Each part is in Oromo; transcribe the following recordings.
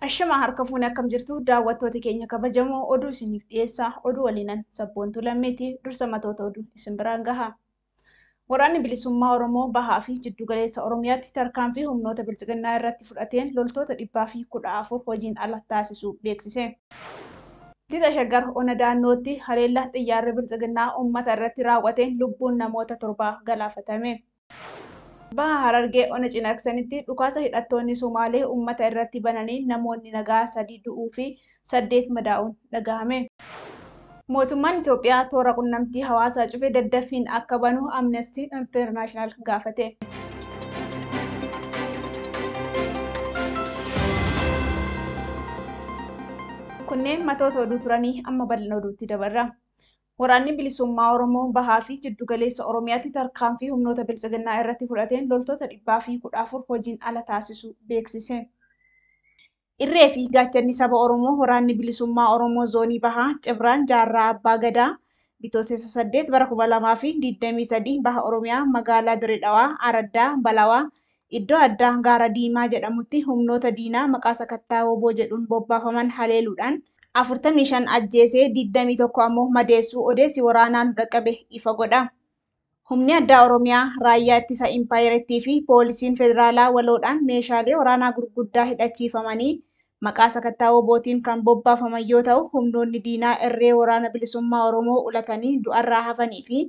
Ashamaa harka fuunee akkam jirtu daawwattoota keenya kabajamoo oduu isiniif dhiyeessa. Oduu waliinan Sabboontuu Lammiiti dursa matoota oduu isin biraan gaha. Waraanni bilisummaa Oromoo bahaa fi jiddugaleessa Oromiyaatti tarkaanfii humnoota biltsiginnaa irratti fudhateen loltoota 114 hojiin ala taasisuu beeksise. Lixa Shaggar Ona Daannootti haleellaa xiyyaarri biltsiginnaa uummata irratti raawwateen lubbuun namoota 7 galaafatame. Baha Harargee Ona Cinaaksanitti dhukaasa hidhattoonni Somaalee uummata irratti bananii namoonni nagaa 3 du'uu fi 8 madaa'uun dhagahame. Mootummaan Itoophiyaa toora qunnamtii hawaasaa cufe daddaffiin akka banu Amnesty International gaafate. Kunneen matoota oduu turanii amma bal'ina oduutti dabarra. Waraanni bilisummaa Oromoo bahaa fi jiddugaleessa Oromiyaatti tarkaanfii humnoota biltsiginnaa irratti fudhateen loltoota 114 hojiin ala taasisuu beeksise. Irree fi gaachanni saba Oromoo waraanni bilisummaa Oromoo zoonii bahaa Cibraan Jaarraa Abbaa Gadaa Bitootessa 8 bara 2023 baha Oromiyaa magaalaa Dirree Dhawaa Araddaa Balawaa iddoo addaa Gaara Diimaa jedhamutti humnoota diinaa maqaa sakattaa woboo jedhuun bobbaafaman haleeluudhaan 45 ajjeesee 21 ammoo madeessuu odeessi waraanaa nu dhaqqabe ifa godha. Humni addaa Oromiyaa raayyaa ittisa Impaayerettii fi poolisiin federaalaa waloodhaan meeshaalee waraanaa gurguddaa hidhachiifamanii maqaa sakattaa wobootiin kan bobbaafaman yoo ta'u humnoonni diinaa irree waraana bilisummaa Oromoo ulatanii du'arraa hafanii fi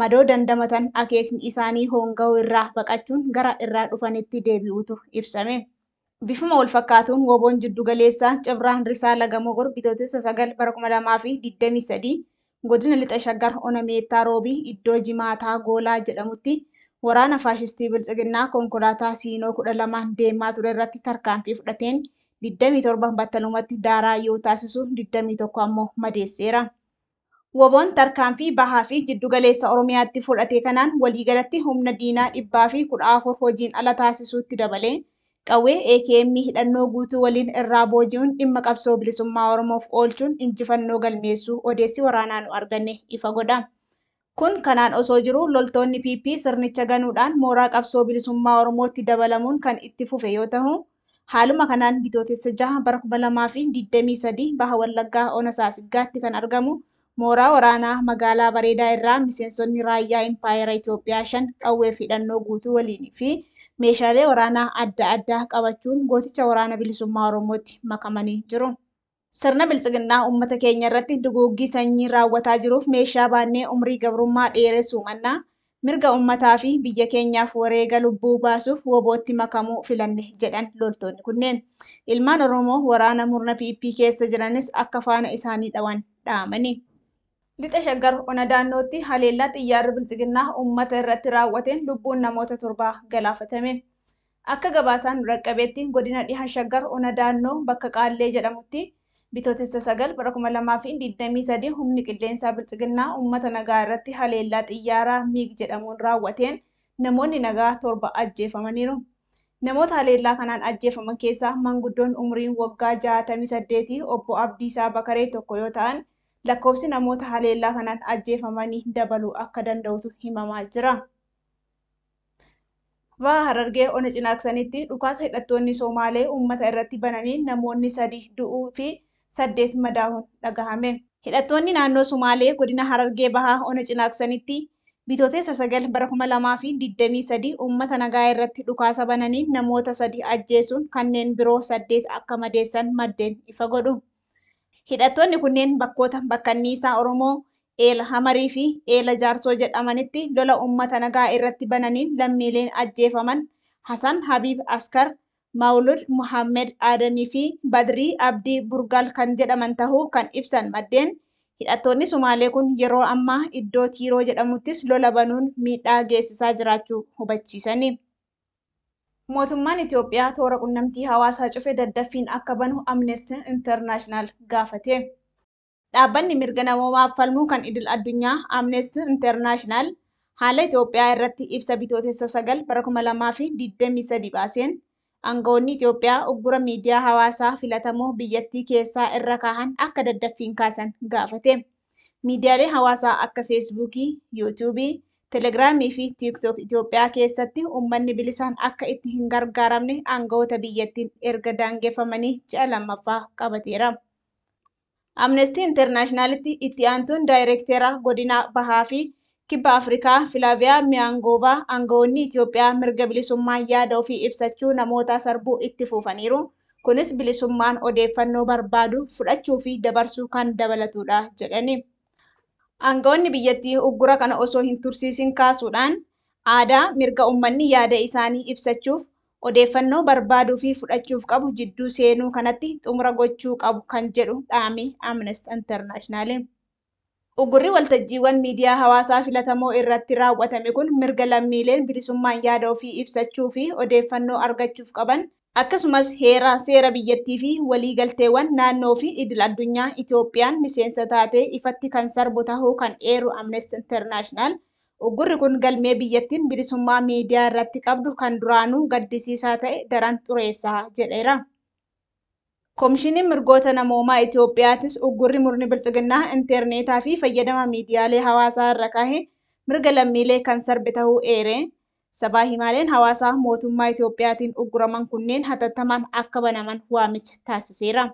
madoo dandamatan akeekni isaanii hoonga'uu irraa baqachuun gara irraa dhufanitti deebi'uutu ibsame. Bifuma wal fakkaatuun woboon jiddugaleessaa Cibraan Risaa Laga Mogor Bitootessa 9 bara 2023 godina Lixa Shaggar Ona Meettaa Roobii iddoo Jimaataa Goolaa jedhamutti waraana faashistii biltsiginnaa konkolaataa Siinoo 12 deemaa ture irratti tarkaanfii fudhateen 27 battalumatti daaraa yoo taasisu 21 ammoo madeesseera. Woboon tarkaanfii bahaa fi jiddugaleessa Oromiyaatti fudhate kanaan waliigalatti humna diinaa 114 hojiin ala taasisuutti dabalee qawwee AKM hidhannoo guutuu waliin irraa booji'uun dhimma qabsoo bilisummaa Oromoof oolchuun injifannoo galmeessuu odeessi waraanaa nu arganne ifa godha. Kun kanaan osoo jiru loltoonni PP sirnicha ganuudhaan mooraa qabsoo bilisummaa Oromootti dabalamuun kan itti fufe yoo ta'u haaluma kanaan Bitootessa 6 bara 2023 baha Wallaggaa Ona Saasiggaatti kan argamu mooraa waraanaa magaalaa Bareedaa irraa miseensonni raayyaa Impaayera Itoophiyaa 5 qawwee fi hidhannoo guutuu waliin fi meeshaalee waraanaa adda addaa qabachuun gooticha waraana bilisummaa Oromootti makamanii jiru. Sirna biltsiginnaa uummata keenya irratti duguuggii sanyii raawwataa jiruuf meeshaa baannee umrii gabrummaa dheeressuu mannaa mirga uummataa fi biyya keenyaaf wareega lubbuu baasuuf wobootti makamuu filanne jedhan loltoonni kunneen. Ilmaan Oromoo waraana murna PP keessa jiranis akka faana isaanii dhawan dhaamani. Lixa Shaggar Ona Daannootti haleellaa xiyyaarri biltsiginnaa uummata irratti raawwateen lubbuun namoota 7 galaafatame. Akka gabaasaan nu dhaqqabeetti godina dhiha Shaggar Ona Daannoo bakka Qaallee jedhamutti Bitootessa 9 bara 2023 humni qilleensaa biltsiginnaa uummata nagaa irratti haleellaa xiyyaaraa MiG jedhamuun raawwateen namoonni nagaa 7 ajjeefamaniiru. Namoota haleellaa kanaan ajjeefaman keessaa manguddoon umriin waggaa 68 obbo Abdiisaa Bakaree tokko yoo ta'an lakkoofsi namoota haleellaa kanaan ajjeefamanii dabaluu akka danda'utu himamaa jira. Baha Harargee Ona Cinaaksanitti dhukaasa hidhattoonni Somaalee uummata irratti bananii namoonni 3 du'uu fi 8 madaa'uun dhagahame. Hidhattoonni naannoo Somaalee godina Harargee Bahaa Ona Cinaaksanitti Bitootessa 9 bara 2023 uummata nagaa irratti dhukaasa bananii namoota 3 ajjeesuun kanneen biroo 8 akka madeessan maddeen ifa godhu. Hidhattoonni kunneen bakkoota bakkanniisaa Oromoo Eela Hamarii fi Eela Jaarsoo jedhamanitti lola uummata nagaa irratti bananiin lammiileen ajjeefaman Hasan Habiib Askar, Maawlud Muhammed Adamii fi Badrii Abdii Burgal kan jedhaman tahuu kan ibsan maddeen hidhattoonni Somaalee kun yeroo ammaa iddoo Tiiroo jedhamuttis lola banuun miidhaa geessisaa jiraachuu hubachiisani. Mootummaan Itoophiyaa toora qunnamtii hawaasaa cufe daddaffiin akka banu Amnesty International gaafate. Dhaabbanni mirga namoomaaf falmuu kan idil addunyaa Amnesty International haala Itoophiyaa irratti ibsa Bitootessa 9 bara 2023 baaseen aangawoonni Itoophiyaa uggura miidiyaa hawaasaa filatamoo biyyattii keessaa irra kaahan akka daddaffiin kaasan gaafate. Miidiyaalee hawaasaa akka Feesbuukii, Yuutuubii, Telegiraamii fi Tiiktook Itoophiyaa keessatti uummanni bilisaan akka itti hin gargaaramne aangawoota biyyattiin erga daangeffamanii ji'a lammaffaa qabateera. Amnestii Intarnaashinaalitti itti aantuun daayireektera godina Bahaa fi Kibba Afrikaa Filaaviyaa Miyaangoovaa aangawoonni Itoophiyaa mirga bilisummaa yaada ofii ibsachuu namoota sarbuu itti fufaniiru. Kunis bilisummaan odeeffannoo barbaadu fudhachuu fi dabarsuu kan dabalatudha jedhani. Aangawoonni biyyattii uggura kana osoo hin tursiisin kaasuudhaan aadaa mirga uummanni yaada isaanii ibsachuuf odeeffannoo barbaaduu fi fudhachuuf qabu jidduu seenuu kanatti xumura gochuu qabu kan jedhu dhaame Amnesty International. Uggurri waltajjiiwwan miidiyaa hawaasaa filatamoo irratti raawwatame kun mirga lammiileen bilisummaan yaada ofii ibsachuu fi odeeffannoo argachuuf qaban akkasumas heera seera biyyattii fi waliigalteewwan naannoo fi idil addunyaa Itoophiyaan miseensa taatee ifatti kan sarbu tahuu kan eeru Amnesty International. Uggurri kun galmee biyyattiin bilisummaa miidiyaa irratti qabdu kan duraanuu gaddisiisaa ta'e daran xureessaa jedheera. Komishiniin mirgoota namoomaa Itoophiyaatis uggurri murni biltsiginnaa intarneetaa fi fayyadama miidiyaalee hawaasaa irra kahe mirga lammiilee kan sarbe tahuu eere. Sabaa himaaleen hawaasaa mootummaa Itoophiyaatiin ugguraman kunneen hatattamaan akka banaman waamicha taasiseera.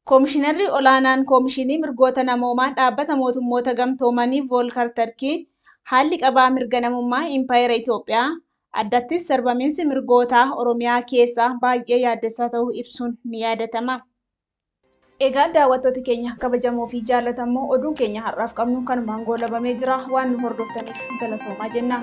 Komishinarri olaanaan Komishinii mirgoota namoomaa dhaabbata mootummoota gamtoomanii Voolkar Tarkii haalli qabaa mirga namummaa impaayera Itoophiyaa addattis sarbamiinsi mirgootaa Oromiyaa keessaa baay'ee yaaddessaa ta'uu ibsuun ni yaadatama. Egaa daawwattoota keenya kabajamoo fi jaallatamoo, oduun keenya har'aaf qabnu kanumaan goolabamee jira. Waan nu hordoftaniif galatoomaa jenna.